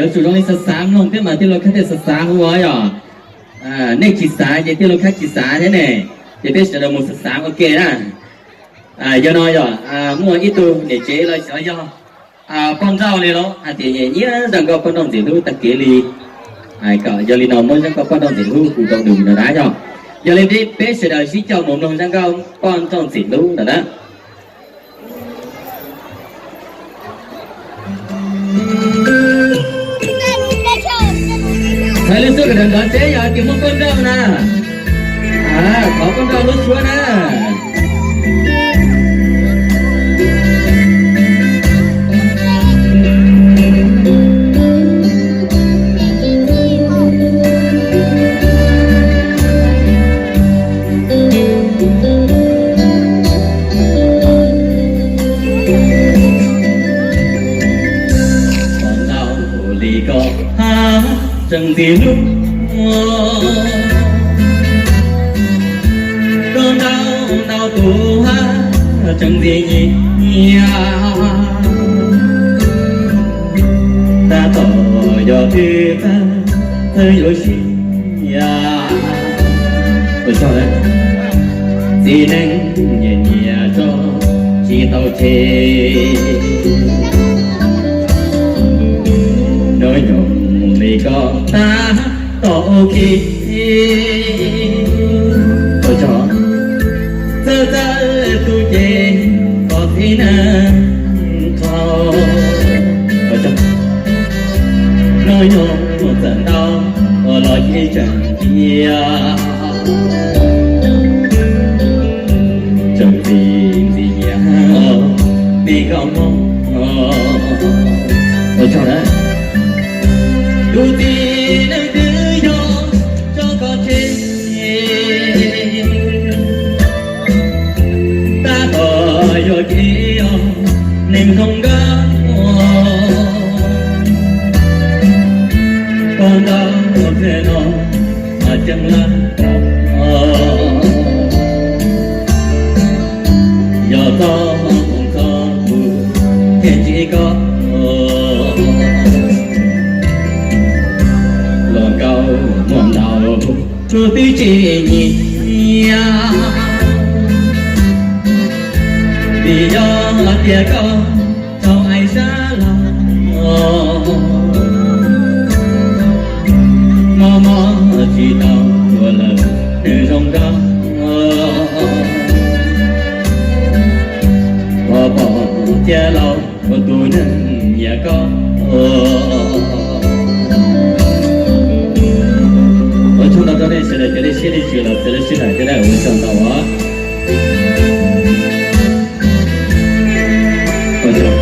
Lawv tsum zoo li xav xav mloog thiab mas tij laug Khab thiaj xav xav hu yom. Nej tsis xav ces tij laug Khab tsis xav thiab ne, ces peb sawv daws mus xav xav ua ke na. Yog no yog muaj ib tug niam tsev los xyov yog poj nrauj li los hais tias nyiam nyiam zaj nkauj Poj Nrauj Ntxim Hlub tag kev li. Kom yog li no muab zaj nkauj Poj Nrauj Ntxim Hlub hu rau nws no dab yog. Yog li peb sawv daws sib coj mus mloog zaj nkauj Poj Nrauj Ntxim Hlub ntawm na. Hais lus txog kom nrov nrov teb yog tias muaj poj nrauj na, thov poj nrauj lub suab na. Poj nrauj li koj hab tseem ntxim hlub, koj nrauj ntau tus hab tseem ntxim nyiam. Tab tom yog twb txawj yuav siab, txiv neej nyiam nyiam tso tsis tau tseg. Hnub nyoog li koj tab tom ua ke, txawj txawj tu ces koj txiv neej qhau. Hnub nyoog txawm ntau los yeej tseem cia, tseem ntxim ntxim nyiam li koj mob. Tus txiv neej twb yog tso koj tseg, tab tom yuav kev os neeg zoo nkauj. Poj nrauj txij no mas ceeb lab tom, yog txoj hmoov txoj hlub thiaj ntsib koj. Hluas nkauj muaj ntau tus twb tsis nyiam, vim yog tias koj txaus hais sab laj, mob mob tsis tau ua lawm neeg zoo nkauj. Pom pom cia laus ua tus neeg nyiam koj. Ua tsaug ntau rau nej sawv daws cov dej siab dej ntsws los txawv lub sij hawm coj dab ua tsaug ntau os. Ua tsaug.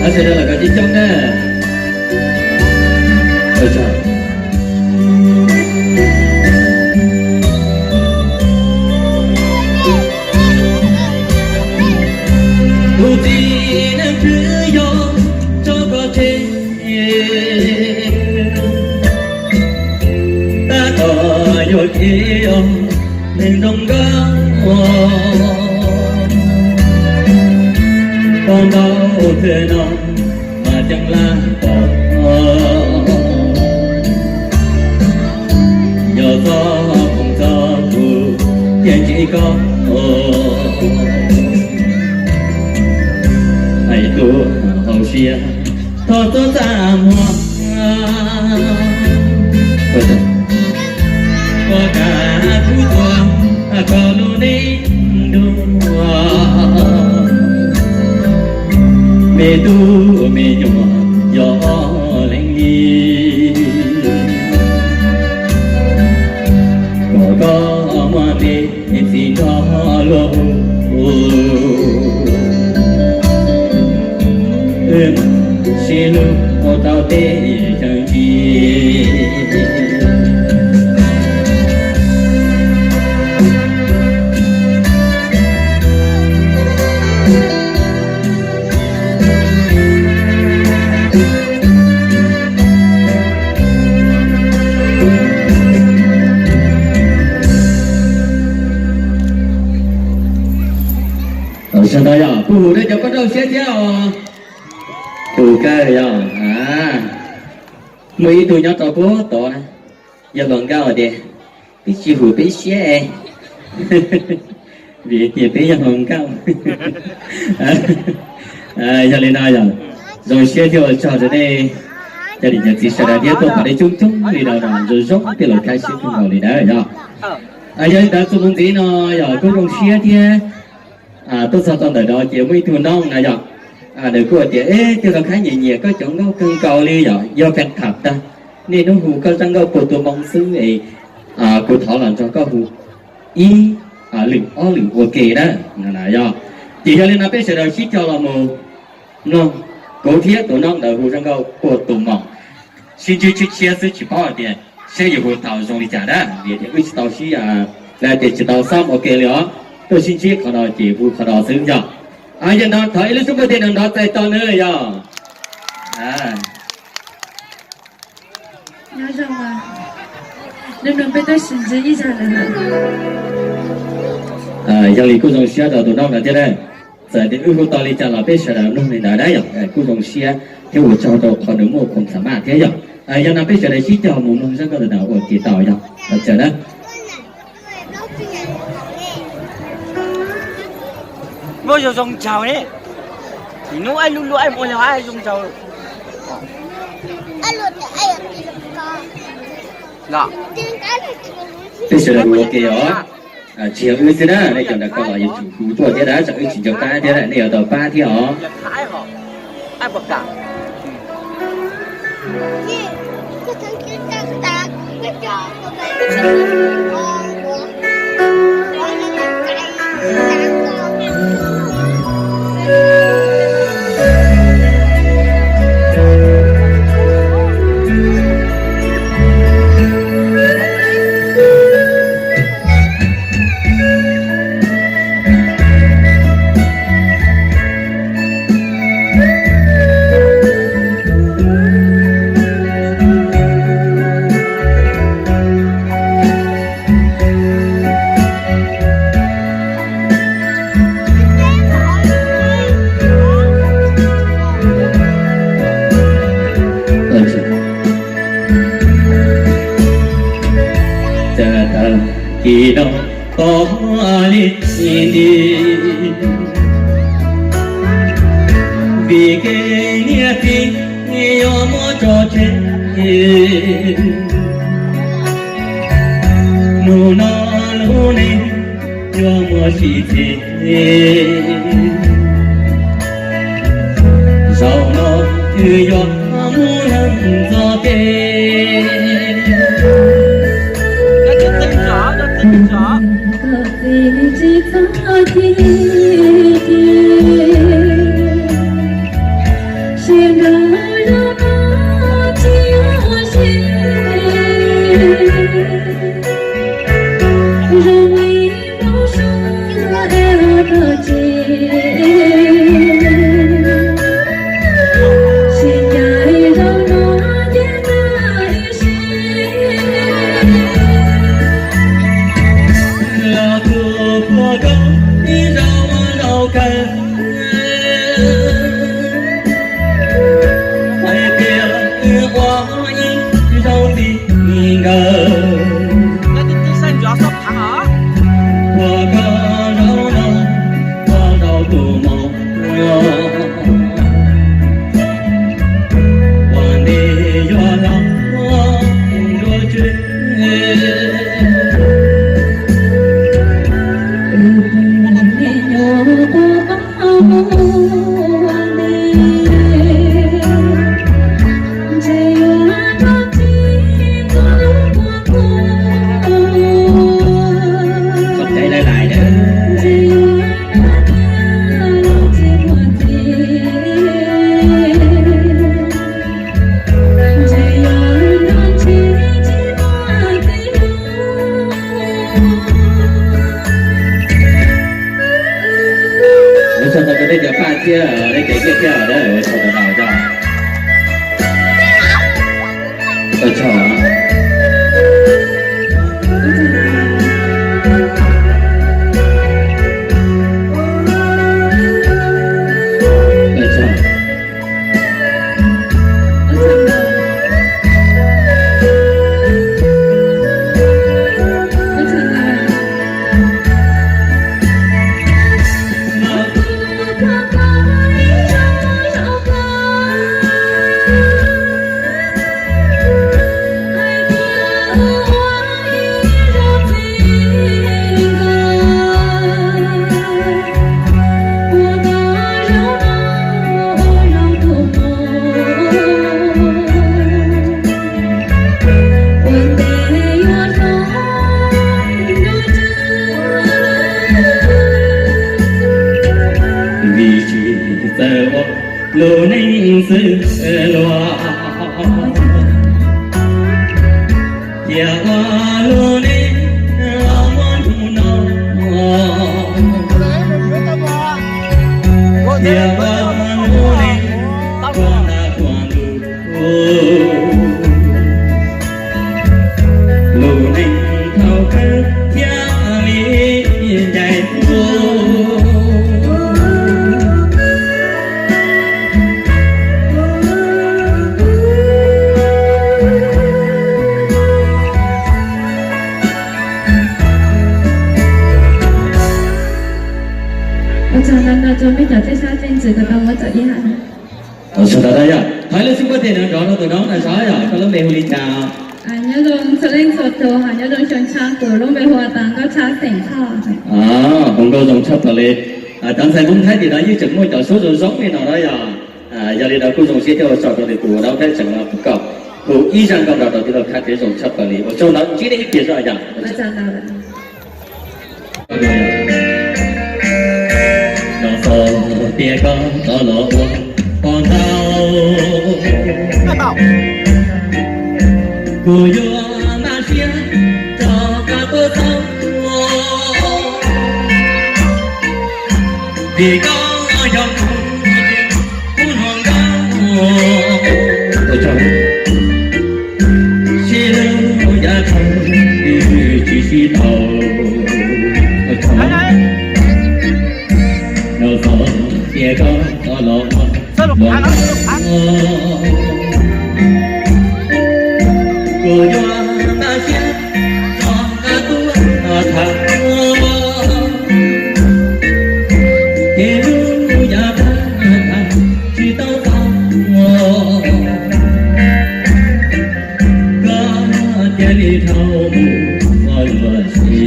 Sawv daws los koj coob coob na. Ua tsaug. Tus txiv neej twb yog tso koj tseg, tab tom yuav kev os neeg zoo nkauj. Poj nrauj txij no mas ceeb lab tom, yog txoj hmoov txoj hlub thiaj ntsib koj. Hais tuaj hauv siab thov txhob txaj muag, ua rau koj kav kuv tuag kom lub neej dua. Me tub me nyuam yog ob leeg li, kom koj muaj me txiv nrog luag hu, wb mam sib hlub ua tau tej yam tsis Hu rau cov poj rau siab thiab os. Hu kawg yog. Muaj ib tug nyob rau puag tod na, yog hluas nkauj tias, peb tsis hu peb siab es, vim tias peb yog hluas nkauj. Yog li no yog zoo siab thiab ua tsaug rau nej cov niam cov txiv sawv daws thiab tuaj pom nej coob coob li no zoo zoo thiab los kaj siab kawg nkaus li ntawd yog. Yog li ntawd txuas mus ntxiv no yog kuj zoo siab thiab tuaj txog rau ntawm no ces muaj ib tug nooj no yog, nws kuj tias, eb, tij laug Khab, nyiam nyiam koj cov nkauj kawg nkaus li yog, yog fan club tag, niaj hnub hu koj zaj nkauj puag tus moo xwb es kuv thov los nrog koj hu ib lwm ob lwm ua ke na. Yog, ces yog li no peb sawv daws sib cog los mus mloog kuv thiab tus nooj ntawd hu zaj nkauj puag tus moo, sib ntsib tshiab tshiab xwb tsis paub hais tias saib yuav hu tau zoo li cas na, vim tias wb tsis tau sib, lawv tias tsis tau xab ua ke li os, tuaj sib ntsib qhov no ces hu qhov no xwb yog. Yog no thov ib lub suab npuaj thiab nrov nrov txais tos nws yog. Yog li kuj zoo siab rau tus nooj no thiab na. Txawm tias wb hu tau li cas los peb sawv daws mloog li ntawd na yog, kuj zoo siab thiab ua tsaug rau qhov nws muaj khoom xam maj thiab yog. Yog no peb sawv daws sib cog mus mloog zaj nkauj ntawm no ua ke tau yog. Thov caw na. Muaj zoo zoo nraug ne. Hnub ib lub lub ib mus yog zoo nraug. Peb sawv daws ua ke os. Tsis yog wb xwb na, nej cov nram koj los yuav tsum hu tuaj thiab na, tsam wb tsis nco qab thiab na, nej yuav tau pab thiab os. Txawm tag kis no tod li nti, vim kev niam txiv yuav muab tso tseg, hnub no lub neej yuav muaj tsis txi. Zaum no twb yuav mus leej txog kev. Los tus puag koj ib zaug ua zaum kawg, hais tias wb ua ib zaug txij nkawm. Puag koj zaum no, puag zaum tus moo, ua ntej yuav los nruab tswb. Txhob qeeb laij laij nawb. Ua tsaug ntau rau nej cov paj thiab nej cov nyiaj thiab, ua tsaug ntau ntau. Ua tsaug. Lub neej xwb luag, cia ua lub neej muaj ntuj no, cia ua lub neej ua ntaj ua ntuj. Lub neej thaum kawg thiaj li ncaim mus. Ua tsaug ntau ntau rau peb cov txawj sab txawj ntxwv kom tau muab tau ib haiv. Sawv daws yog thov leej xib puab tes nrov nrov rau tus noob na saib yog koj lub npe hu li cas. Nyob zoo txhua leej txhua tus, nyob zoo xyoo tshaj, kuv lub npe hu ua Tag Nkauj Tshaj xeem Thoj. Hu nkauj zoo tshaj plaws li. Cov ntxhais Hmoob Thaib tim no yeej tseem muaj cov suab zoo zoo li no na yog. Yog li ntawd kuj zoo siab thiab ua tsaug rau tus noob Thaib tseem los pub kom hu ib zaj nkauj nrov rau tij laug Khab Tsev zoo tshaj plaws li. Ua tsaug ntau, ntsib nej ib pliag zog yog. Los xaus tias koj tau los ua pog ntau, kuv yuav npaj siab rau koj tuaj txog, vim koj yog kuv hnub nyoog nkauj, sib hlub yav tag twb tsis sib tau. Los xaus tias koj tau los ua, kuv yuav npaj siab rau koj tuaj txog, ces hnub yav tag tsis tau txog, koj cia li dhau mus ua luag si.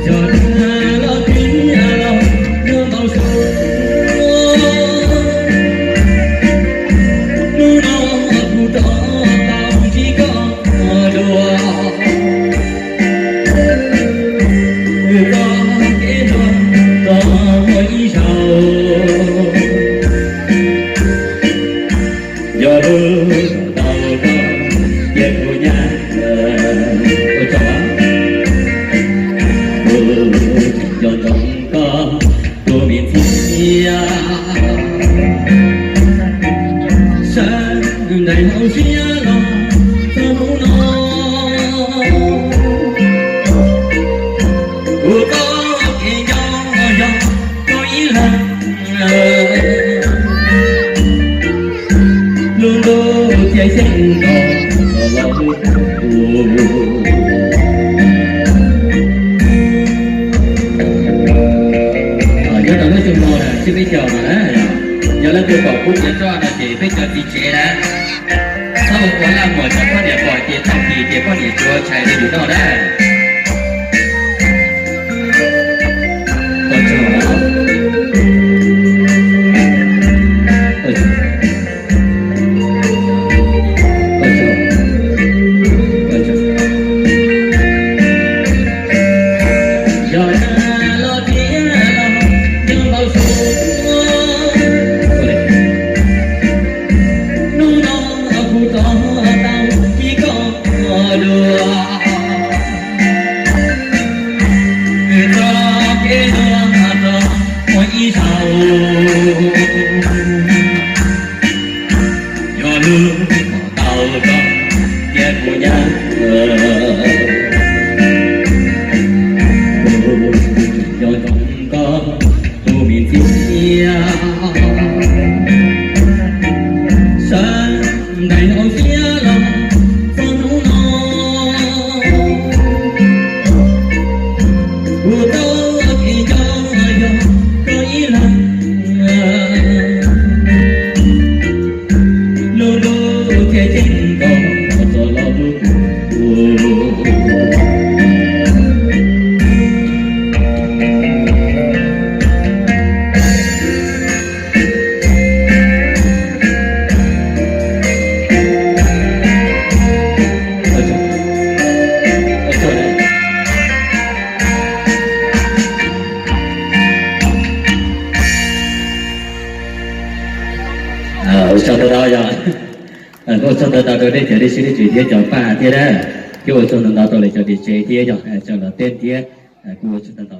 Yog tiag los tiag los nyob npau suav, hnub no kuv rov tau ntsib koj dua, wb txoj kev dua tau muaj ib zaug. Yog lub tau koj tias kuv nyab, ua tsaug, kuv nco ntsoov koj tus me ntxhiab, sawv daws hauv siab los txog hnub no, kuv txoj kev nco yog koj ib leeg, lub ntuj thiaj xyeej nto los hlub kuv. Nyob rau lub xyoo no na sib peb caug no na, yog leej twg pom kuv piav txoj no ces peb cov txiv tsev na, txhob ua laj muag, cov poj niam pom ces tag kis ces poj niam tsuav tshais rau yus noj na. Yog tiag los tiag los nyob npau suav, hnub no kuv rov tau ntsib koj dua, txoj kev dua rov muaj ib zaug. Yog lub tau koj tias kuv nyab, kuv nco ntsoov koj tus me ntxhiab, sawv daws hauv siab los txog hnub no, kuv txoj kev nco yog koj ib leeg, Tsaug ntau ntau yog, kuj ua tsaug ntau ntau rau nej cov dej siab dej ntsws thiab cov paj thiab na, thiab ua tsaug ntau ntau rau lawv cov D J thiab yog cov los tej thiab, kuj ua tsaug ntau ntau.